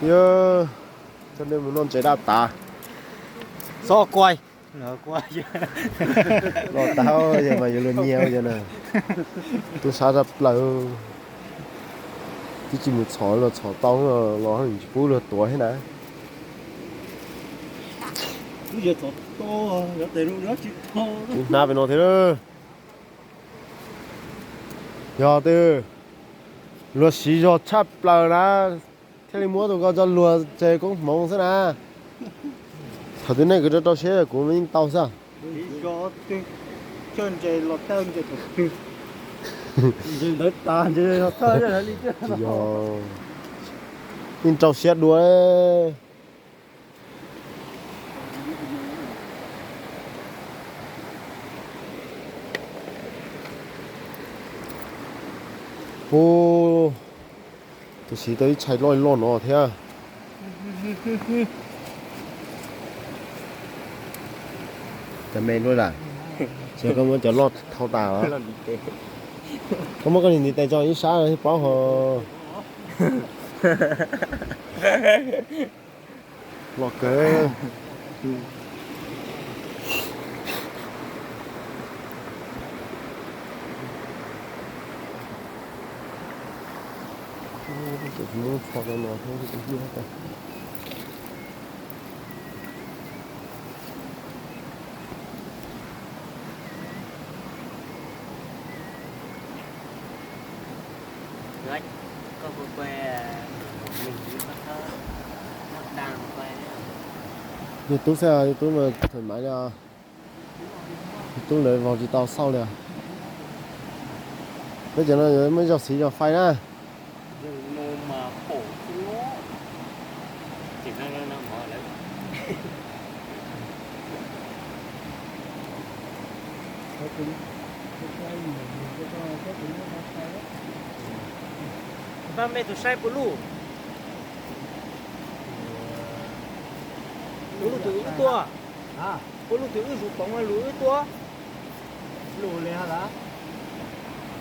Yog, coj nej mus noj ntses daj tas. Xov kuai. Los tau yog mas yuav luag nyiag yog na. Tub sab tshaj plaws. Twb tsis mus txhom los txhom tau los tsis pub luag tuav thiab na. Hnab pem no thiab. Yog twg luag siv zog tshaj plaws na, thiaj li muab tus ko tso luag tseg koob hmoov xwb na. Thaum twg nej kwv rau rau siab kuv yeej tau xwb. Yog, yeej rau siab dua. Ub, tus siv tau ib txhais loj loj no thiab. Cov me luaj lam, ces koj muab cov loj thau tas los. Koj muab koj niag ntiv tes tso ib sab thiaj paub ho. Loj kawg. Muab tso rau no thiab. Yog tub xwb, yog tub mas thoải mái li. Tub lawv vau tsis tau xauj li. Peb cov no muaj zog xiv zog fais na. Pab me tus saib puas luj? Puas luj tus wb tuaj? Puas luj tus wb zus poov lug wb tuaj? Luj li hab.